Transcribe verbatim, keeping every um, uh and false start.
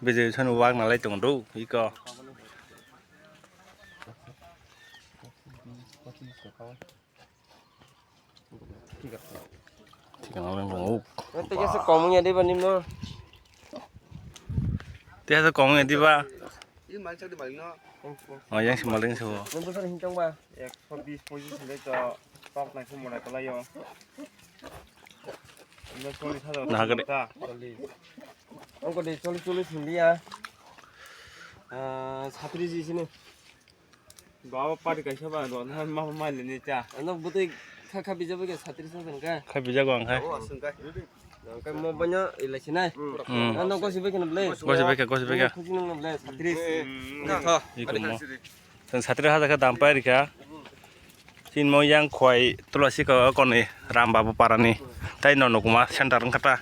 Bijay sano wak nalai tongo do iko. Thikano wng tongo. Tei kaisa komung ya diba nimo. Tei kaisa komung ya diba. Oh, yang si maling so. Nung bwsar hintong ba? Ekso bis pochis hinwi to tok nai phung mora kwlai o. Ino chollis hajar. Nah, gede. Ang ko de chollis chollis hinwi ya. Ah, satris ji sini. Bawa pari kaisa ba do na ma ma le ni cha. Ano butui kha kha bijabo ke satris hajar ka. Kha bijago ang khai. Ang kai mo banyo ilai sinai. Hmm. Ano gosi bai kena ble. Gosi bai khe, gosi bai khe. Khusi nang ble satris. Hmm. Tho. Iko mo. Tang satris hajar khe dam pai rikha. Chin mo yang khwai tulasi ko koni Ram Babu parani. Tai no nukuma center wngkha ta.